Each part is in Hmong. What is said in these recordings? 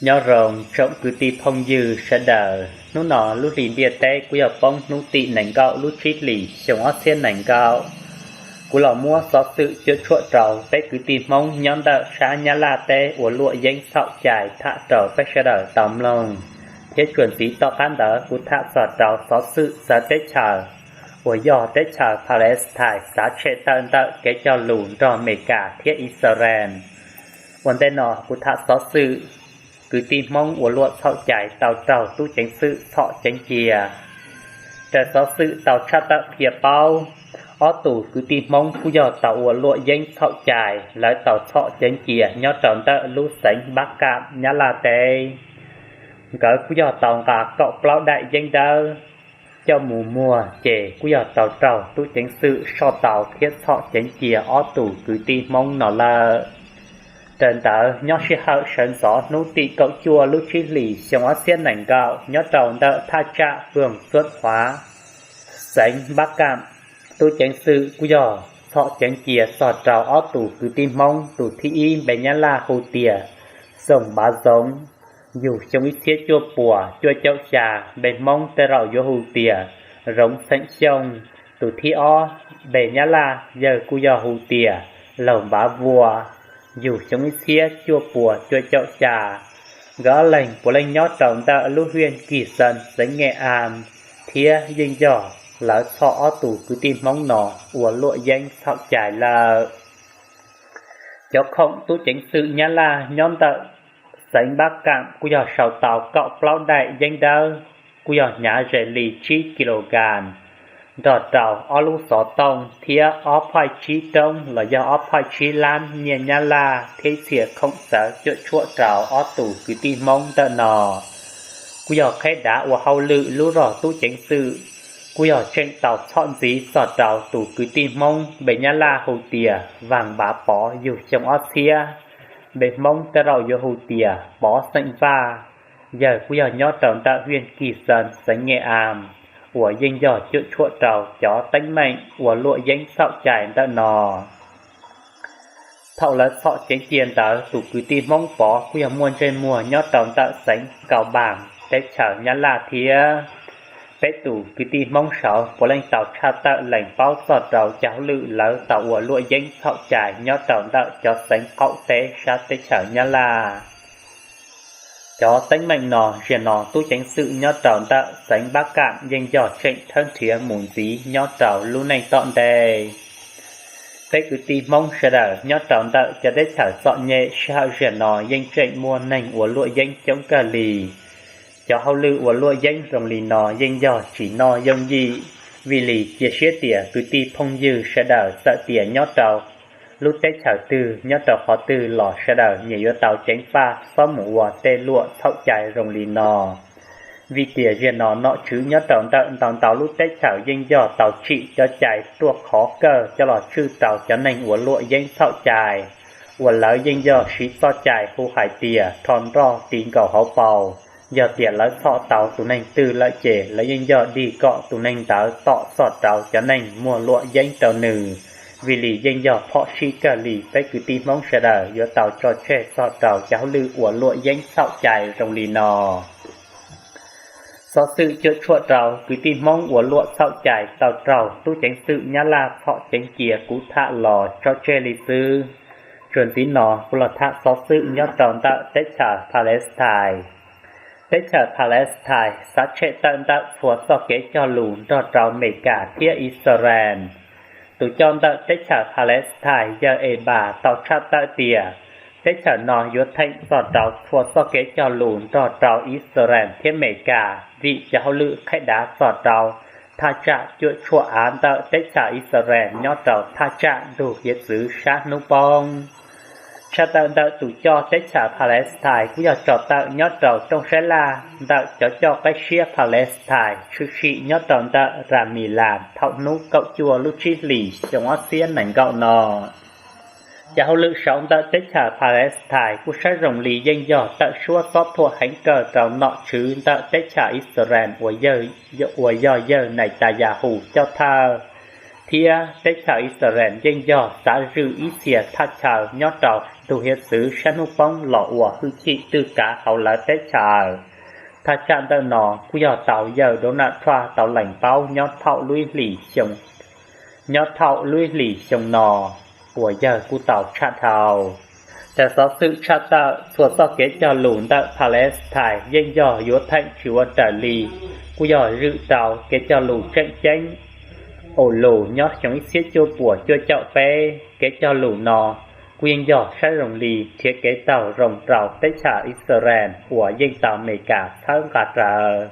Nyob zoo tsoom kwv tij phooj ywg sawv daws, hnub no lub hlis ntiaj teb kuj yog poob hnub tim nees nkaum lub tsib hlis xyoo ob txhiab nees nkaum. Kuv los muab xov xwm cuam tshuam rau peb kwv tij Hmoob nyob ntawm sab Nyab Laj teb ua luam yeeb txhaum cai tham rau peb sawv daws tau mloog, thiab tsuas ntxiv tom qab ntawd kuv tham txog rau xov xwm txawv teb chaws uas yog teb chaws Palestine xav tshem tawm ntawm kev cog lus nrog Amelikas thiab Israel. Ua ntej no kuv tham xov xwm kwv tij Hmoob ua luam txhaum cai tau raug tub ceev xwm txhom ceev cia. Raws xov xwm tau tshaj tawm qhia paub, ob tug kwv tij Hmoob kuj yog tau ua luam yeeb txhaum cai, lawv tau txhom ceev cia nyob rau ntawm lub xeev Npab Kam Nyab Laj teb. Nkawd kuj yog tau nqa kaum plaub daim yeeb dawb coj mus muag, ces kuj yog tau raug tub ceev xwm soj tau thiab txhom ceev cia ob tug kwv tij Hmoob no lawm. Raws ntawd nyob sij hawm sawv ntxov hnub tim kaum cuaj lub tsib hlis xyoo ob txhiab nees nkaum nyob rau ntawm thaj tsam Phooj Xuab Huav, xeev Npab Kam, tub ceev xwm kuj yog txhom ceev cia txog rau ob tug kwv tij Hmoob, tus thib ib npe Nyab Laj hu tias Xoom Npav Zoov, yug xyoo ib txhiab cuaj puas cuaj caum xya, npe Hmoob tej zaum yuav hu tias Zoov Xeem Xyooj, tus thib ob npe Nyab Laj yawg kuj yog hu tias Laug Npav Vuas, yug xyoo ib txhiab cuaj puas cuaj caum xya. Nkawd ob leeg puav leej nyob rau ntawm lub hiaj Kis Xees xeev Nge As, thiab yeej yog lawv txhom ob tug kwv tij Hmoob no ua luam yeeb txhaum cai lawm. Cov khoom tub ceev xwm Nyab Laj nyob ntawm xeev Npab Kam kuj yog sau tau kaum plaub daim yeeb dawb, kuj yog hnyav ze li tsib kis lus kas, nrog rau ob lub xov tooj thiab ob phaij tsib roob los yog ob phaij tsib lab nyiaj Nyab Laj thiab ib txhia khoom txawv cuam tshuam rau ob tug kwv tij Hmoob ntawm no. Kuj yog qheb dav ua hauj lwm lub zog tub ceev xwm, kuj yog tseem tau txhom ntxiv txog rau tus kwv tij Hmoob npe Nyab Laj hu tias Vaag Npav Pov yug xyoo ob txhiab, npe Hmoob tej zaum yuav hu tias Pov Xeem Vaj, yawg kuj yog nyob rau ntawm hiaj Kis Xees xeev Nge As, uas yeej yog cuam tshuam rau cov teeb meem ua luam yeeb txhaum cai ntawm no. Thaum lawv txhom ceev cia ntawd tus kwv tij Hmoob Pov kuj yog muaj ntsej muag nyob rau ntawm xeev Nkau Npaag teb chaws Nyab Laj thiab. Peb tus kwv tij Hmoob saud puav leej tau tshaj tawm lees paub txog rau cov hauj lwm lawv tau ua luam yeeb txhaum cai nyob rau ntawm cov xeev qaum teb sab teb chaws Nyab Laj. Cov teeb meem no, zaum no tub ceev xwm nyob rau ntawm xeev Npab Kam yeej yog tseem thawb nrhiav mus ntxiv nyob rau lub neej tom ntej. Peb kwv tij Hmoob sawv daws nyob rau ntawm cov teb chaws txom nyem sij hawm zaum no yeej tseem muaj neeg ua luam yeeb coob kawg li. Cov hauj lwm ua luam yeeb zoo li no yeej yog tsis noj yooj yim, vim li cia siab tias kwv tij phooj ywg sawv daws txawm tias nyob rau lub teb chaws twg nyob rau qhov twg los sawv daws nyias yuav tau ceev faj txhob mus ua tej luam txhaum cai zoo li no. Vim tias zaum no nom tswv nyob rau ntawm ntau ntau lub teb chaws yeej yog tau tsim cov cai ruaj khov kawg coj los tswj rau cov neeg ua luam yeeb txhaum cai, uas lawv yeej yog siv txoj cai hu hais tias rho nroj ti nkaus hauv paus. Yog tias lawv txhom tau tus neeg twg lawm ces lawv yeej yog dig kom tus neeg ntawd tom txog rau cov neeg muag luam yeeb rau nws. Vim li yeej yog phom sij kawg li peb kwv tij Hmoob sawv daws yuav tau tso tseg txog rau cov hauj lwm ua luam yeeb txhaum cai zoo li no. Xov xwm cuam tshuam rau kwv tij Hmoob ua luam txhaum cai tau raug tub ceev xwm Nyab Laj txhom ceev cia kuv tham los tso tseg li xwb. Tsuas ntxiv no kuv los tham xov xwm nyob rau ntawm teb chaws Palestine. Teb chaws Palestine xav tshem tawm ntawm txhua txoj kev cog lus nrog rau Amelikas thiab Israel. Tus coj ntawm teb chaws Palestine yawg Ebas tau tshaj tawm tias teb chaws no yuav theem txog rau txhua txoj kev cog lus nrog rau Israel thiab Amelikas vim cov hauj lwm qheb dav txog rau thaj tsam cuam tshuam av ntawm teb chaws Israel nyob rau thaj tsam ntug hiav txwv sab hnub poob. Tshaj tawm ntawm tus coj teb chaws Palestine kuj yog tso tawm nyob rau rooj sab laj ntawm cov coj qib siab Palestine tshwm sim nyob rau ntawm Ramallah thaum hnub kaum cuaj lub tsib hlis xyoo ob txhiab nees nkaum no. Cov hauj lwm saud ntawm teb chaws Palestine kuj saib zoo li yeej yog tawm suab txob thuam heev kawg rau nom tswv ntawm teb chaws Israel uas yog yawg Netanyahu coj thawj. thiab teb chaws Israel yeej yog xav zwm ib txhia thaj chaw nyob rau ntug hiav txwv sab hnub poob los ua hwj chim twj kav hauv lawv teb chaws. Thaj tsam ntawm no kuj yog tau yawg Donald Trump tau lees paub nyob thaum lub ib hlis xyoo nyob thaum lub ib hlis xyoo no uas yawg kuj tau tshaj dhau. Raws xov xwm tshaj tawm, txhua txoj kev cog lus ntawm Palestine yeej yog yuav theem tsis ua raws li, kuj yog zwm rau kev cog lus tseem ceeb uas lus nyob xyoo ib txhiab cuaj puas cuaj caum peb. Kev cog lus no kuj yeej yog saib zoo li nrhiav kev taug zoo rau teb chaws Israel uas yeej tau Amelikas txhawb nqa rawv.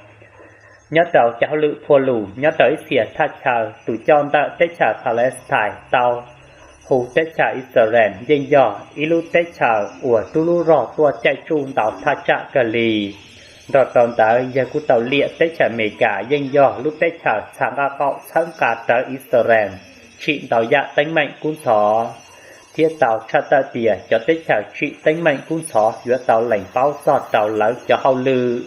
Nyob rau cov hauj lwm phua lus nyob rau ib txhia thaj chaw, tus coj ntawm teb chaws Palestine tau hu teb chaws Israel yeej yog ib lub teb chaws uas rub lub zog tuaj caij tsuj ntau thaj tsam kawg li. Nrog rau ntawd yawg kuj tau liam teb chaws Amelikas yeej yog lub teb chaws txha nqaj qaum txhawb nqa rawv Israel tsim ntau yam teeb meem kub ntxhov, thiab tau tshaj tawm tias cov teb chaws tsim teeb meem kub ntxhov yuav tau lees paub txog rau lawv cov hauj lwm.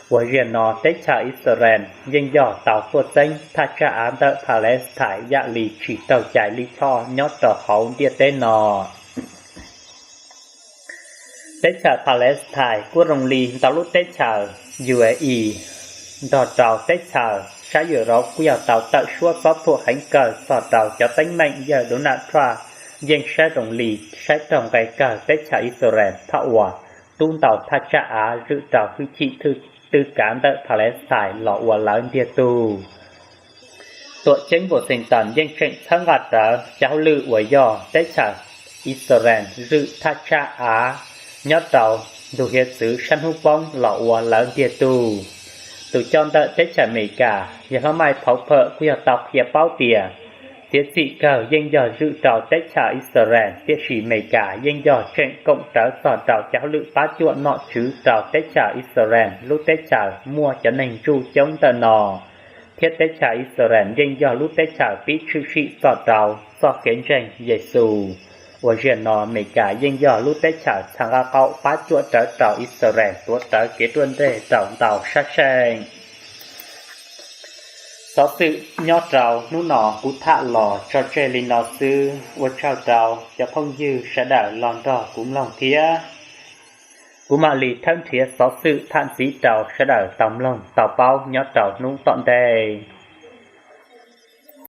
Uas ziag no teb chaws Israel yeej yog tau tuaj txeeb thaj tsam av ntawm Palestine yam li tsis raug cai li choj nyob rau hauv ntiaj teb no. Teb chaws Palestine kuj zoo li ntau lub teb chaws UAE nrog rau teb chaws sab Europe kuj yog tau tawm suab txob thuam heev kawg txog rau cov teeb meem yawg Donald Trump yeej saib zoo li saib raug nqe kawg teb chaws Israel thaum uas rub ntau thaj tsam av zwm rau hwj chim twj kav ntawm Palestine los ua lawv ntiag tug. Tuam ceeb Washington yeej tseem txhawb nqa rawv cov hauj lwm uas yog teb chaws Israel zwm thaj tsam av nyob rau ntug hiav txwv sab hnub poob los ua lawv ntiag tug. Tus coj ntawm teb chaws Amelikas yawg hlob Mike Pompeo kuj yog tau qhia paub tias txiav txim kawg yeej yog zwm rau teb chaws Israel, tiam sis Amelikas yeej yog tseem koom rawv txog rau cov hauj lwm pab cuam nom tswv rau teb chaws Israel lub teb chaws muaj cov neeg ntsuj coob ntawm no, thiab teb chaws Israel yeej yog lub teb chaws pib tshwm sim txog rau txoj kev ntseeg Yexus. Uas ziag no Amelikas yeej yog lub teb chaws txha nqaj qaum pab cuam rawv rau Israel tuav rawv kev ruaj nreg rau ntau sab seem. Xov xwm nyob rau hnub no kuv tham los tso tseg li no xwb, ua tsaug rau cov phooj ywg sawv daws los nrog kuv mloog thiab. Kuv mam li thawb nrhiav xov xwm tham ntxiv rau sawv daws tau mloog tau paub nyob rau hnub tom ntej.